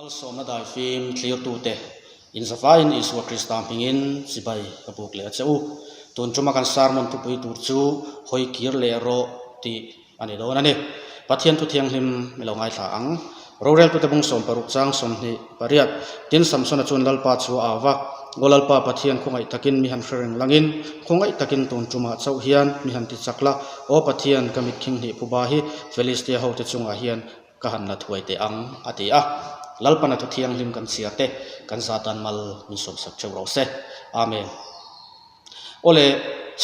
Malsawmna daifim thlirtute inzavaiin Isua Krista hmingin chibai ka buk leh a che u. Tun tuma kan sermon thupui tur chu hawi kir leh rawh tih a ni dawn a ni. Pathian thu thianghlim i lo ngaithla ang. Roreltute bung 60 chang 28 Tin Samsona chuan Lalpa chu a au va, Aw Lalpa Pathian khawngaih takin mi han hre reng langin, khawngaih takin tun tumah chauh hian mi han ti chak la, Aw Pathian ka mit khinghnih phuba hi Filistia hote chungah hian ka han la thuai teh ang, a ti a. Lalpana thu thianghlim kan chhiar te, kan zatan mal min sawmsak theuh rawh se. Amen. Aw le,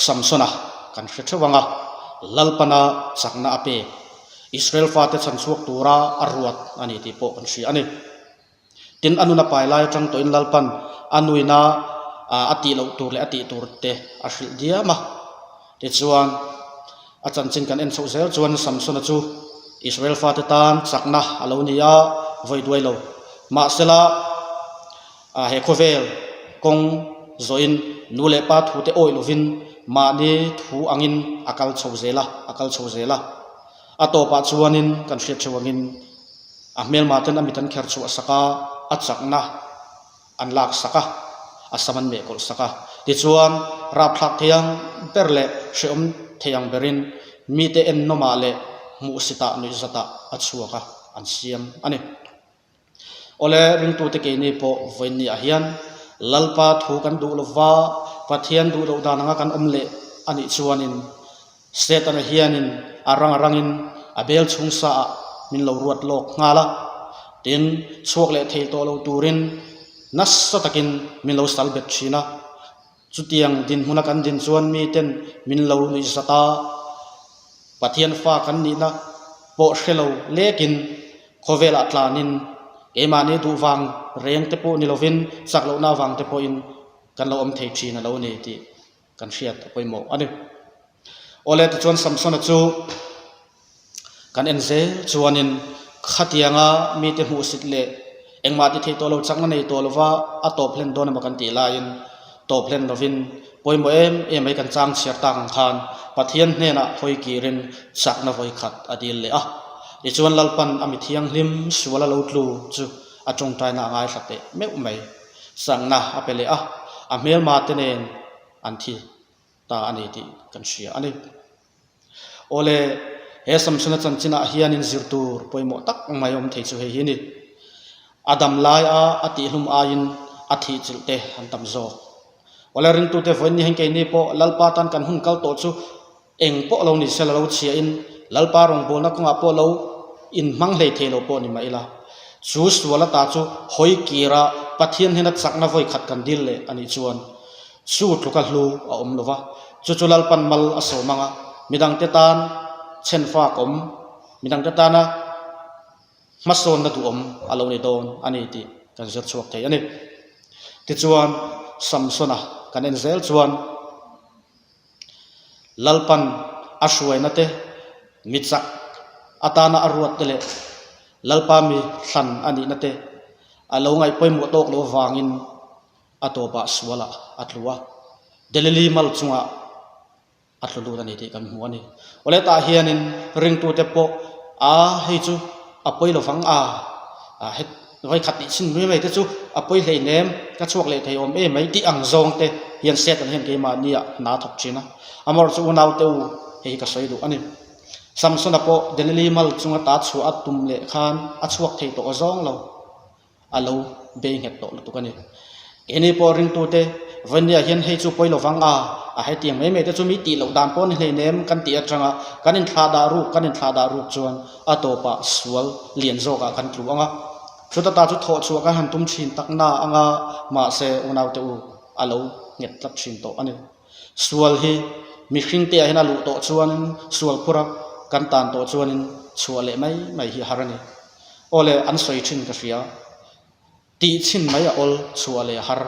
Samsona kan hre theuh ang a, Lalpana chakna a pek, Israel fate chhan chhuak tura a ruat a ni tih pawh kan hria a ni. Tin, a nun a pai lai atang tawhin Lalpan a nuina a tih loh tur leh a tih tur te a hrilh diam a. Tichuan, a chanchin kan en chhoh zel chuan Samsona chu Israel fate tan chakna a lo ni a, vawi duai lo. Mahsela, he khawvel kawng zawhin nu leh pa thute awih lovin mahni thu angin a kal chho zel a, a kal chho zel a. A tawpah chuanin kan hriat theuh angin a hmelma ten a mit an kher chhuah sak a, a chakna an lak sak a, a sam an meh kawlh sak a. Tichuan, rapthlak thei ang ber leh hrehawm thei ang berin mite ennawmah leh hmuhsitah nuihzatah a chhuak a, an siam a ni. Awle, ringtute keini pawh vawiinniah hian Lalpa thu kan duh lova, Pathian duh loh dan anga kan awm leh a nih chuanin Setana hianin a rang a rangin a bel chhung saah min lo ruat lawk nghal a, tin, chhuak leh thei tawh lo turin nasa takin min lo sal bet thin a. Chutiang dinhmuna kan din chuan miten min lo nuih zat a, Pathian fa kan nihna pawh hre lo lekin khawvelah tlanin keimahni duh vang reng te pawh ni lovin chak lohna avang te pawhin kan lo awm thei thin a lo ni tih kan hriat a pawimawh a ni. Awle tichuan Samsona chu kan en zel chuanin khatianga mite hmuhsit leh engmah ti thei tawh lo chakna nei tawh lova a tawp hlen dawn emaw kan tih laiin tawp hlen lovin pawimawh em em mai kan chang chhiar tak ang khan Pathian hnenah hawi kirin chakna vawi khat a dil leh a. Tichuan Lalpan a mi thianghlim sual a lo tlu chu a tawngtaina a ngaithla teh meuh mai. Chakna a pe leh a, a hmelma te nen an thi ta a ni tih kan hria a ni. Awle, he Samsona chanchinah hianin zir tur pawimawh tak mai awm thei chu hei hi a ni. A dam laia a tihhlum aiin a thih chilh te an tam zawk. Awle, ringtute vawiin hian keini pawh Lalpa tan kan hun kal tawh chu eng pawh lo ni sela lo chhiahin Lalpa rawngbawlna kawngah pawh lo inhmang hlei thei lo pawh ni mah ila, chu sual ata chu hawi kira Pathian hnena chakna vawi khat kan dil leh a nih chuan Chu tluka hlu a awm lo va, chu chu Lalpan mal a sawm ang a, midangte tan chhenfak awm, midangte tana hmasawnna duhawm a lo ni dawn a ni tih kan zir chhuak thei a ni. Tichuan, Samsona kan en zel chuan Lalpan a hruaina te, mi chak atana a ruat te leh Lalpa mi thlan a nihna te a lo ngaih pawimawh tawk lo avangin A tawpah sualah a tlu a, Delili mal chungah a tlu lut a ni tih kan hmu a ni. Awle tah hianin ringtute pawh a hei chu a pawi lo vang a, a het vawikhat tih chhin mai mai te chu a pawi hleinem ka chhuak leh thei awm em mai tih ang zawng te hian Satan hian keimahniah hna a thawk thin a. Amaherawhchu chu unaute u hei hi ka sawi duh a ni. Samsona pawh Delili mal chunga ta chhuah a tum leh khan a chhuak thei tawh zawng lo. a lo bei nghet tawh lutuk a ni. Keini pawh ringtute Vawnia hian hei chu pawi lovang a, a hetiang mai mai te chu mi tih loh dan pawh ni hleinem kan tih atanga kan inthlah dah ruk kan inthlah dah ruk chuan a tawpah sual lian zawkah kan tlu ang a. Chuta ta chu thawh chhuah kan han tum thin tak na anga mahse unaute u a lo nghet tlat thin tawh a ni. Sual hi mihring te ah hian a luh tawh chuanin sual phura kan tan tawh chuanin chhuah leh mai mai hi a har a ni. Aw le, an sawi thin ka hria. Tih chhin mai a awl, chhuah leh a har.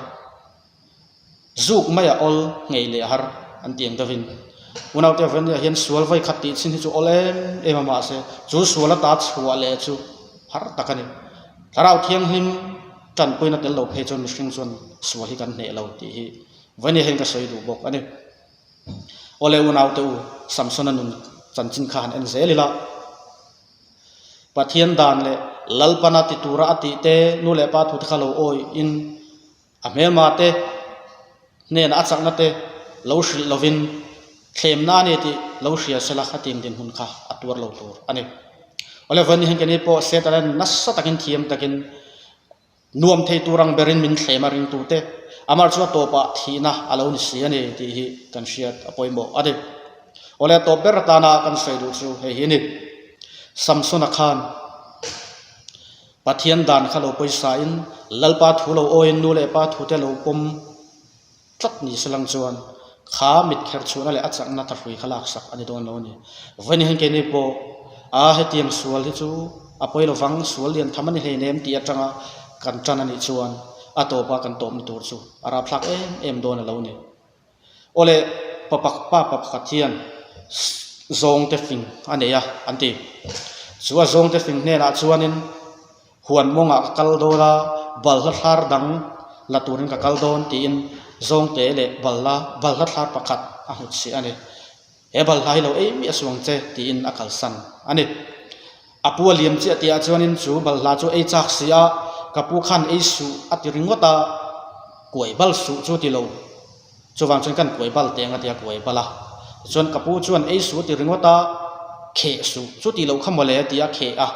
Zuk mai a awl, nghei leh a har an ti ang deuhin. Unaute Vania hian sual vawi khat tih chhin hi chu awl em em a mahse chu sual ata chhuah leh chu har tak a ni. Thlarau Thianghlim tanpuina tel lo phei chuan mihring chuan sual hi kan hneh lo tih hi Vania hian ka sawi duh bawk a ni. Awle unaute u, Samsona nun chanchin kha han en zel ila. Pathian dan leh Lalpana ti tura a tih te, nu leh pa thu te kha lo awihin a hmelma te hnenah a chakna te lo hrilh lovin thlemna a ni tih lo hria sela a tim dinhmun kha a tuar lo tur a ni. Awle vawiin hian keini pawh Satan hian nasa takin thiam takin Nuam thei tur ang berin min thlem a ringtute amar chu a tawpah thihna a lo ni si a ni tih hi kan hriat a pawimawh a ni. Awle a tawp ber atana kan sawi duh chu hei hi a ni. Samsona khan Pathian dan kha lo pawisa in Lalpa thu lo awiin nu leh pa thute lo pawm tlat ni selang chuan kha mit kher chhuahna leh a chakna thahrui kha laksak a ni dawn lo a ni. Vawiin hian keini pawh a hetiang sual hi chu a pawi lovang, sual lian tham a ni hleinem tih atanga kan tan a nih chuan a tawpa kan tawpna tur chu a rapthlak em em dawn a lo ni. Awle pa pa pakhat hian zawngte fing a nei a an ti. Chu a zawngte fing hnenah chuanin Huan mawngah ka kal dawn a, balhla thlar dang la turin ka kal dawn tiin zawngte leh balhla balhla thlar pakhat a hmu chhiah a ni. He balhla hi lo ei miah suang che tiin a kalsan a ni. A pu a liam chiah tihah chuanin chu balhla chu ei chak si a, ka pu khan ei suh a ti ringawt a, kuai bal suh chu ti lo. Chuvang chuan kan kuai bal teng a ti a, kuai bal a. Tichuan ka pu chuan ei suh a ti ringawt a, kheh suh chu tih loh kha mawle a ti a, kheh a.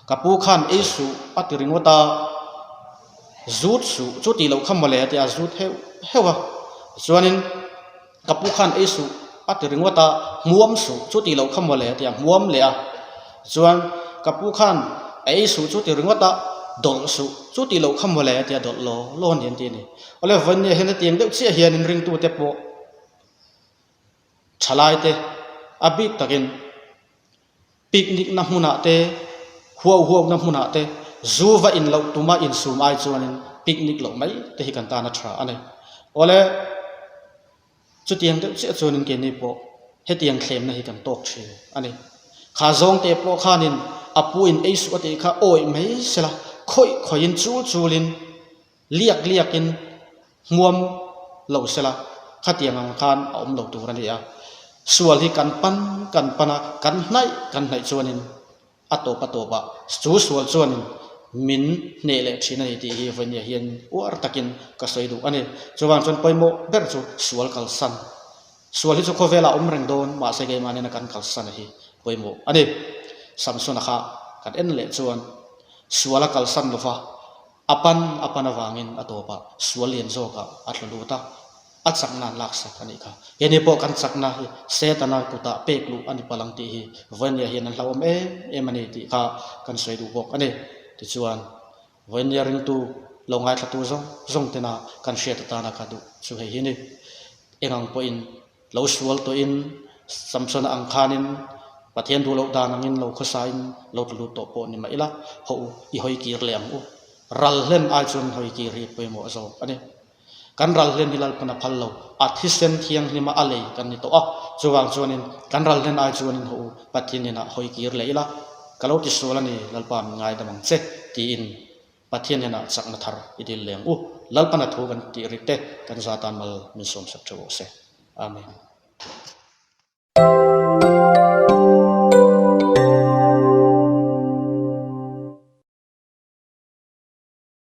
Ka pu khan ei suh a ti ringawt a, zut suh chu tih loh kha mawle a ti a, zut heuh heuh a. Tichuanin ka pu khan ei suh a ti ringawt a, hmuam suh chu tih loh kha mawle a ti a, hmuam leh a. Tichuan ka pu khan ei suh chu ti ringawt a, dawlh suh chu tih loh kha mawle a ti a, dawlh law law a ni an ti a ni. Awle vawiin hian hetiang deuh chiah hianin ringtute pawh thalaite a bik takin picnic na hmunah te huau huau na hmunah te zu va in loh tuma insum ai chuanin picnic loh mai te hi kan tan a tha a ni. Awle chutiang deuh chiah chuanin keini pawh hetiang thlemna hi kan tawk thin a ni. Kha zawngte pawh khanin a pu in ei suh a tih kha awih mai sela khawih khawihin chul chulin Liak liakin hmuam lo sela, khatiang ang khan a awm lo tur a ni a. Sual hi kan pan kan pan a, kan hnaih kan hnaih chuanin a tawp a tawpah chu sual chuanin min hneh leh thin a ni tih hi vawinia hian uar takin ka sawi duh a ni. Chuvang chuan pawimawh ber chu sual kalsan. Sual hi chu khawvelah a awm reng dawn, mahse keimah nena kan kalsan hi pawimawh a ni. Samsona kha kan en leh chuan sual a kalsan lova, A pan a pan avangin a tawpah sual lian zawkah a tlu lut a, a chakna an laksak a nih kha. Keini pawh kan chakna hi Setana kutah pek luh a ni palh ang tih hi Vawinia hian an hlauhawm em em a ni tih kha kan sawi duh bawk a ni. Tichuan, Vawinia ringtu lo ngaithlatu zawng zawng tena kan hriat atana ka duh chu hei hi a ni. Eng ang pawhin Lo sual tawhin Samsona ang khanin Pathian duh loh dan angin lo khawsain lo tlu lut tawh pawh ni mah ila, hawh u, i hawi kir leh ang u. Ral hlen ai chuan hawi kir hi pawimawh zawk a ni. Kan ral hlen hi Lalpan a phal lo, a thisen thianghlima a lei kan ni tawh a, chuvang chuanin kan ral hlen ai chuanin hawh u, Pathian inah hawi kir leh ila, ka lo tisual a ni, Lalpa min ngaidam ang che, tiin Pathian hnenah chakna thar i dil leng u. Lalpana thu kan tih rik te kan zatan mal min sawmsak theuh awh se. Amen.